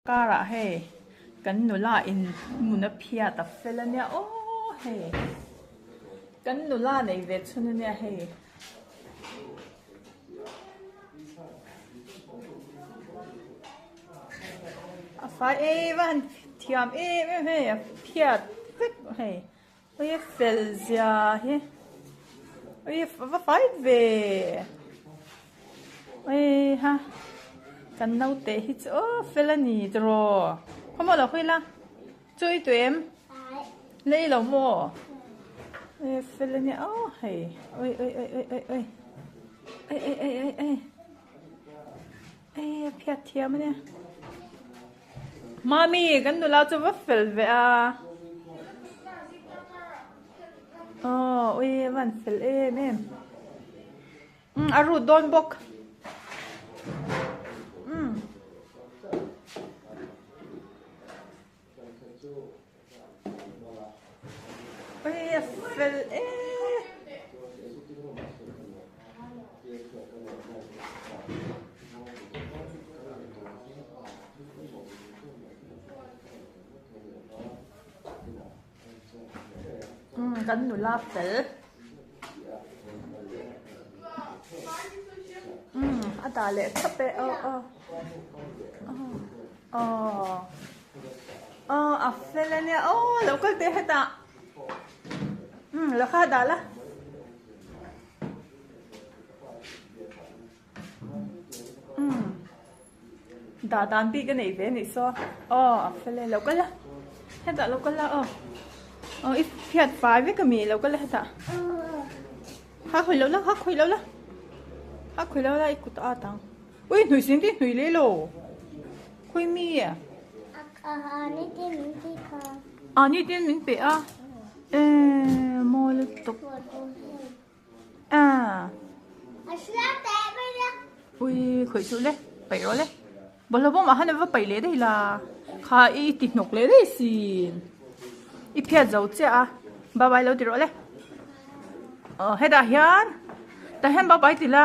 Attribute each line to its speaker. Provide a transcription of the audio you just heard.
Speaker 1: Karah hei kan nula in hmun a phiat a fel a nia aw hei kan nula nei ve chhun a nia hei. A fai em a han thiam em em hei a phiat vek hei. Ui fel zia hi ui va fai ve ui ha kan naute hi chu aw fel a ni tiraw khawmaw lo hawi la chu i tui em lei lo maw ui fel a nia aw hei ui ui ui ui ui ui ui ui ui ui ui ui a phiat thiam a nia. Mami, kan nula chu va fel ve a. Aw, ui, a van fel em em. Um, a rut dawn bawk. Um. Ui, a fel em. Umm kan nula fel umm a dah leh thlap e aw aw aw aw a fel ania aw lo kal teh hetah umm lo kha dah la. Umm dah dan bik a neih ve anih saw aw a fel e lo kal a hetah lo kal a aw aw i phiat fai vek ami lo kal a hetah ha khawi lo la ha khawi lo la ha khawi lo la i kut a at ang ui hnui sin tih hnui leh lo khawi mi
Speaker 2: a
Speaker 1: a ni tin min pe a eh mawi lutuk. Ah. Ui khawih suh le paih rawh le bawlhhlawh bawm ah khan va paih leh daih la kha i ti hnawk leh daih sin i phiat zo chiah a bye bye lo ti rawh le aw hetah hian tah hian bye bye ti la.